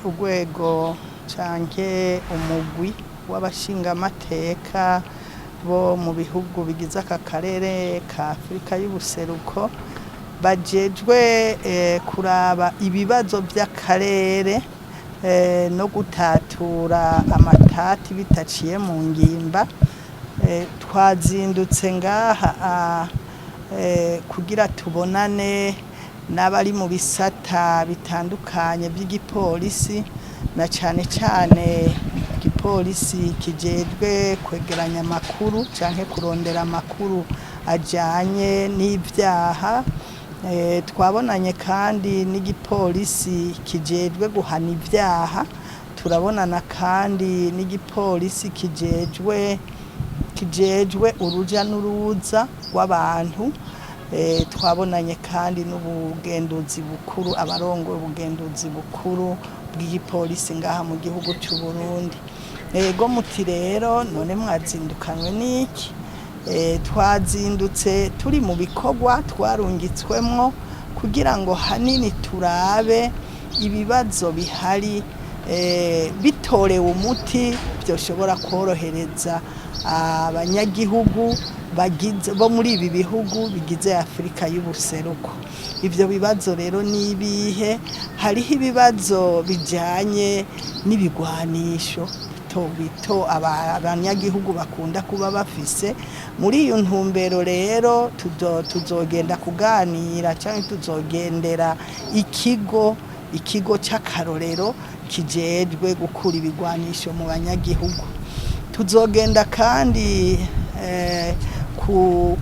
Urwego canke umugwi w'abashingamateka bo mu bihugu bigize aka karere ka Afurika y'ubuseruko bajejwe kuraba ibibazo by'akarere no gutatura amatati bitaciye mu ngimba. Twazindutse ngaha kugira tubonane n'abari mu bisata bitandukanye by'igipolisi, na cane cane igipolisi kijejwe kwegeranya amakuru canke kurondera amakuru ajanye n'ivyaha. Twabonanye kandi n'igipolisi kijejwe guhana ivyaha, turabonana kandi n'igipolisi kijejwe uruja n'uruza rw'abantu. Twabonanye kandi n'ubugenduzi bukuru, abarongoye ubugenduzi bukuru bw'igipolisi ngaha mu gihugu c'u Burundi. Ego, muti rero none mwazindukanywe n'iki? Twazindutse turi mu bikorwa twarungitswemwo kugira ngo hanini turabe ibibazo bihari, bitorewe umuti byoshobora korohereza abanyagihugu bagize bo muri ibi bihugu bigize Afurika y'ubuseruko. Ivyo bibazo rero ni ibihe? Hariho ibibazo bijanye n'ibigwanisho bito bito abanyagihugu bakunda kuba bafise. Muri iyo ntumbero rero tuzogenda kuganira canke tuzogendera ikigo c'akarorero kijejwe gukura ibigwanisho mu banyagihugu. Tuzogenda kandi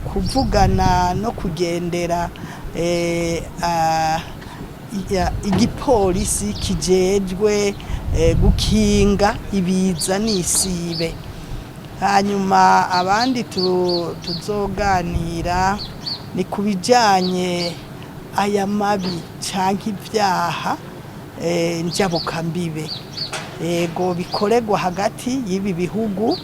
kuvugana no kugendera igipolisi kijejwe gukinga ibiza n'isibe. Hanyuma abandi tuzoganira ni ku bijanye aya mabi canke ivyaha njabukambibe, ego, bikorerwa hagati y'ibi bihugu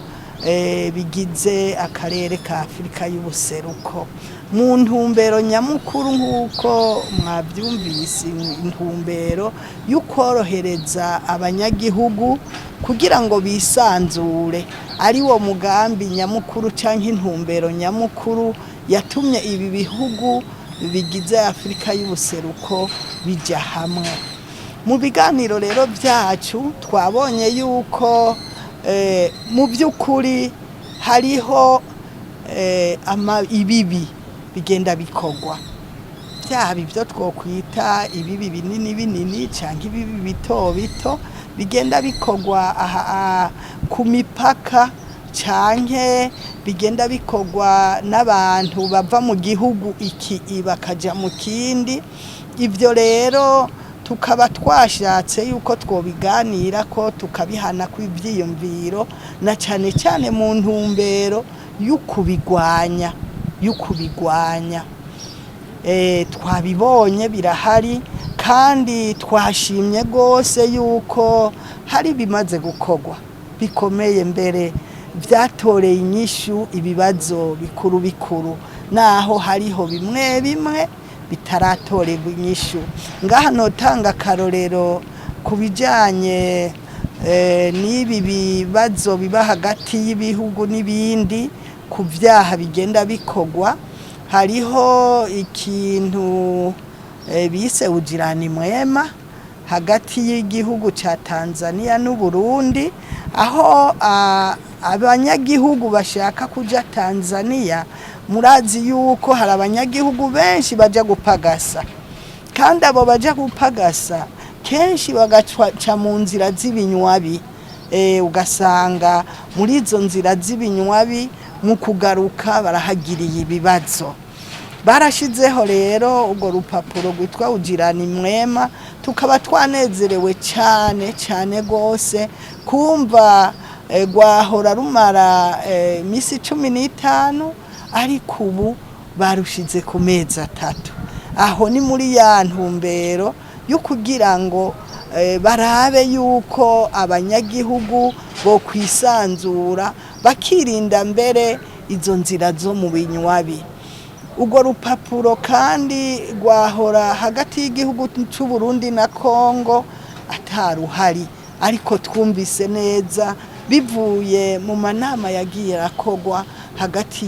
bigize akarere ka Afurika y'ubuseruko, mu ntumbero nyamukuru, nk'uko mwabyumvise, intumbero y'ukorohereza abanyagihugu kugira ngo bisanzure, ari wo mugambi nyamukuru canke intumbero nyamukuru yatumye ibi bihugu bigize Afurika y'ubuseruko bija hamwe. Mu biganiro rero byacu twabonye yuko mu by'ukuri hariho ibibi bigenda bikorwa, byaba ibyo twokwita ibibi binini binini cyangwa ibibi bito bito bigenda bikorwa aha ku mipaka, canke bigenda bikorwa n'abantu bava mu gihugu iki bakaja mu kindi. Ibyo rero tukaba twashatse yuko twobiganira ko tukabihana kw'ivyiyumviro, na cane cane mu ntumbero y'ukubigwanya. Twabibonye birahari, kandi twashimye rwose yuko hari bimaze gukorwa bikomeye, mbere byatoreye inyishu ibibazo bikuru bikuru, naho hariho bimwe bimwe bitaratorerwa inyishu. Ngaha notanga akarorero ku bijyanye n'ibi bibazo biba hagati y'ibihugu n'ibindi ku byaha bigenda bikorwa. Hariho ikintu bise ujirani mwema hagati y'igihugu ca Tanzania n'Uburundi, aho abanyagihugu bashaka kuja Tanzania. Murazi yuko hari abanyagihugu benshi baja gupagasa, kandi abo baja gupagasa kenshi bagaca mu nzira z'ibinywabi. Ugasanga muri izo nzira z'ibinywabi mu kugaruka barahagiriye ibibazo. Barashizeho rero urwo rupapuro rwitwa ujirani mwema. Tukaba twanezerewe cyane cyane rwose kumva rwahora rumara iminsi 15, ariko ubu barushize ku mezi 3. Aho ni muri ya ntumbero yo kugira ngo barabe yuko abanyagihugu bo kwisanzura, bakirinda mbere izo nzira zo mu binywabi. Urwo rupapuro kandi rwahora hagati y'igihugu cy'u Burundi na Kongo ataruhari, ariko twumvise neza bivuye mu manama yagiye arakogwa hagati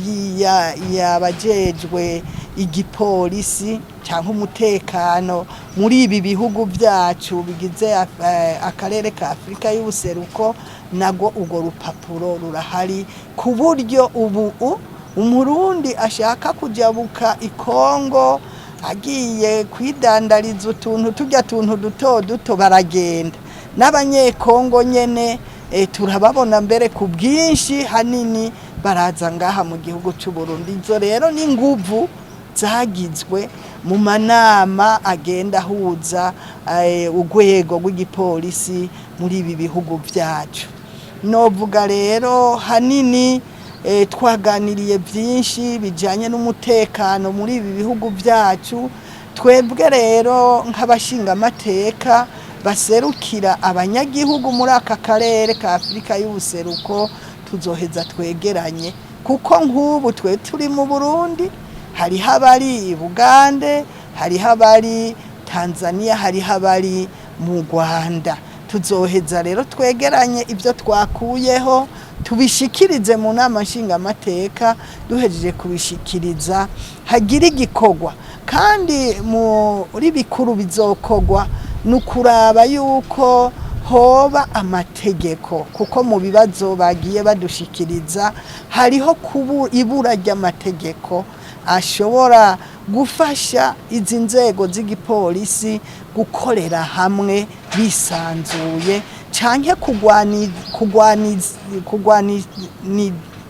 y'abajejwe igipolisi cyangwa umutekano muri ibi bihugu byacu bigize akarere ka Afurika y'ubuseruko. Nagwo urwo rupapuro rurahari, ku buryo ubu Umurundi ashaka kujabuka ikongo agiye kwidandariza utuntu tujya tuntu duto duto baragenda, n'Abanyekongo nyene turababona mbere ku bwinshi, hanini baraza ngaha mu gihugu cy'u Burundi. Izo rero ni nguvu zagizwe mu manama agenda ahuza urwego rw'igipolisi muri ibi bihugu byacu. Novuga rero hanini twaganiriye byinshi bijyanye n'umutekano muri ibi bihugu byacu. Twebwe rero nk'abashingamateka baserukira abanyagihugu muri aka karere ka Afurika y'ubuseruko, tuzoheza twegeranye, kuko nk'ubu twe turi mu Burundi, hariho abari i Bugande, hariho abari Tanzania, hariho abari mu Rwanda. Tuzoheza rero twegeranye ibyo twakuyeho, tubishikirize mu nama nshingamateka. Duhejeje kubishikiriza, hagira igikorwa. Kandi muri bikuru bizokogwa ni ukuraba yuko hoba amategeko, kuko mu bibazo bagiye badushikiriza hariho ibura ry'amategeko ashobora gufasha izi nzego z'igipolisi gukorera hamwe bisanzuye, canke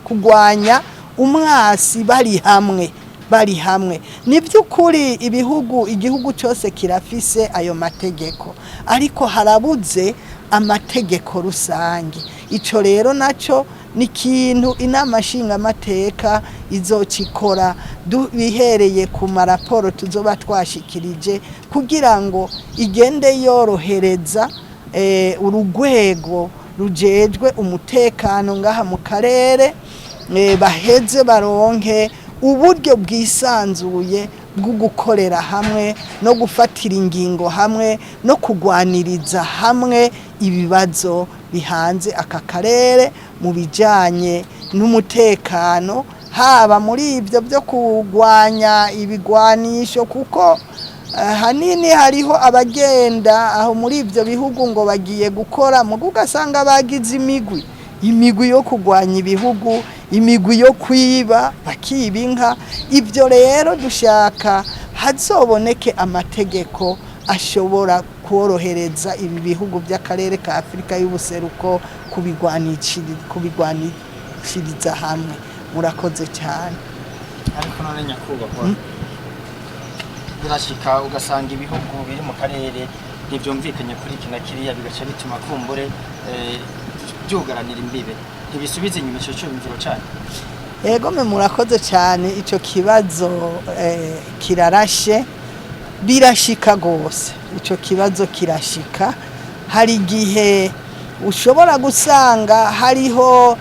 kugwanya umwasi bari hamwe. Bari hamwe, ni by'ukuri ibihugu, igihugu cyose kirafise ayo mategeko, ariko harabuze amategeko rusange. Ico rero naco ni ikintu inama nshingamateka izokikora bihereye ku maraporo tuzoba twashikirije, kugira ngo igende yorohereza urugwego rujejwe umutekano ngaha mu karere, baheze baronke uburyo bwisanzuye bwo gukorera hamwe no gufatira ingingo hamwe no kugwaniriza hamwe ibibazo bihanze aka karere mu bijyanye n'umutekano, haba muri ibyo byo kurwanya ibigwanisho, kuko hanini hariho abagenda aho muri ibyo bihugu ngo bagiye gukora, mugo ugasanga bagize imigwi yo kurwanya ibihugu, imigwi yo kwiba, bakiba inka. Ibyo rero dushaka hazoboneke amategeko ashobora korohereza ibi bihugu by'akarere ka Afurika y'ubuseruko kubigwanishiriza hamwe. Murakoze cyane. Ariko none nyakubahwa, birashika ugasanga ibihugu biri mu karere ntibyumvikanye kuri iki na kiriya, bigaca bituma kumbure byugaranira imbibe. Ntibisubiza inyuma ico cyumviro cyanyu? Yego me, murakoze cyane. Icyo kibazo kirarashe. Birashika rwose, icyo kibazo kirashika. Hari igihe ushobora gusanga hariho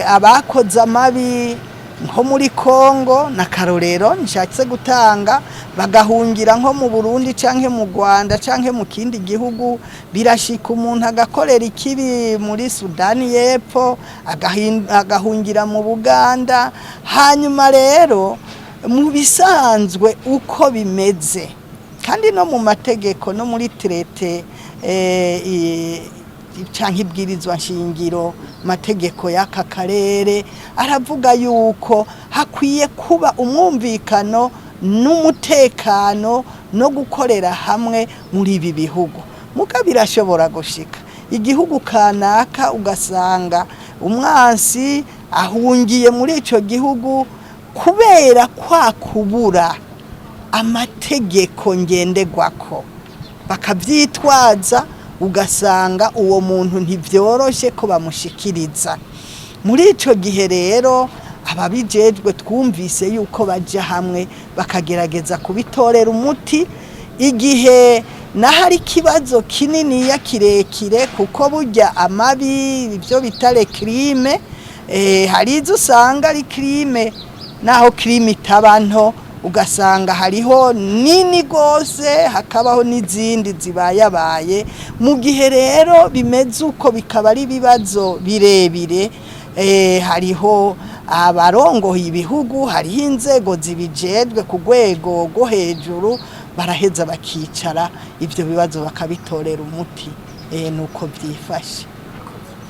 abakoze amabi nko muri Kongo, na karorero nshatse gutanga, bagahungira nko mu Burundi canke mu Rwanda canke mu kindi gihugu. Birashika umuntu agakorera ikibi muri Sudani y'Epfo, agahungira mu Buganda. Hanyuma rero mu bisanzwe uko bimeze, kandi no mu mategeko, no muri traité canke ibwirizwa nshingiro, mategeko y'aka karere aravuga yuko hakwiye kuba umwumvikano n'umutekano no gukorera hamwe muri ibi bihugu. Muga birashobora gushika igihugu kanaka ugasanga umwansi ahungiye muri ico gihugu kubera kwa kubura amategeko ngenderwako, bakavyitwaza, ugasanga uwo muntu ntibyoroshe ko bamushikiriza. Muri ico gihe rero ababijejwe twumvise yuko baja hamwe bakagerageza kubitorera umuti, igihe naho ari ikibazo kininiya kirekire, kuko burya amabi, ibyo bita les crimes, hari izo usanga ari crime. Naho crime itaba nto, ugasanga hariho nini gose, hakabaho n'izindi zibayabaye. Mu gihe rero bimeze uko, bikaba ari ibibazo birebire, hariho abarongoye ibihugu, hariho inzego zibijejwe ku rwego rwo hejuru, baraheza bakicara, ibyo bibazo bakabitorera umuti. Nuko byifashe.